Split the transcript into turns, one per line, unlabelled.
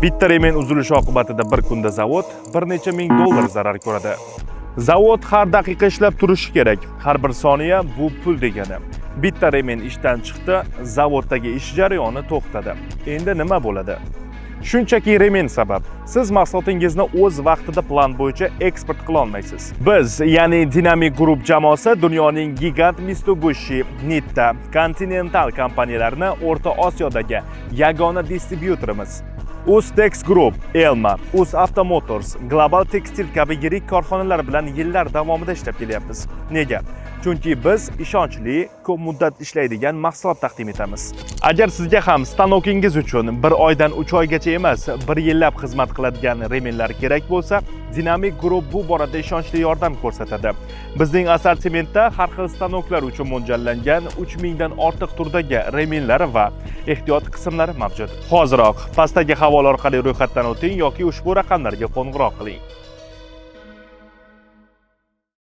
Bitta remen uzilishi oqibatida bir kunda zavod bir necha ming dollar zarar ko'radi. Zavod har daqiqa ishlab turishi kerak. Har bir soniya bu pul degani. Bitta remen ishdan chiqdi, zavoddagi ish jarayoni to'xtadi. Endi nima bo'ladi? Shunchaki remen sabab siz mahsulotingizni o'z vaqtida plan bo'yicha eksport qila olmaysiz. Biz, ya'ni Dynamic Group jamoasi dunyoning gigant Mitsubishi, Nitta, Continental kompaniyalarini O'rta Osiyodagi yagona distribyutorimiz. Uztex Group, Elma, UzAuto Motors, Global Tekstil kabi yirik korxonalar bilan yillar davomida ishlab kelyapmiz. Nega? Chunki biz ishonchli, ko'p muddat ishlaydigan mahsulot taqdim etamiz. Agar sizga ham stanokingiz uchun bir oydan 3 oygacha emas, bir yillab xizmat qiladigan remenlar kerak bo'lsa, Dynamic Group bu borada ishonchli yordam ko'rsatadi. Bizning assortimentda har xil stanoklar uchun mo'ljallangan 3000 dan ortiq turdagi remenlar va ehtiyot qismlari mavjud. Hoziroq pastdagi havola orqali ro'yxatdan o'ting yoki ushbu raqamlarga qo'ng'iroq qiling.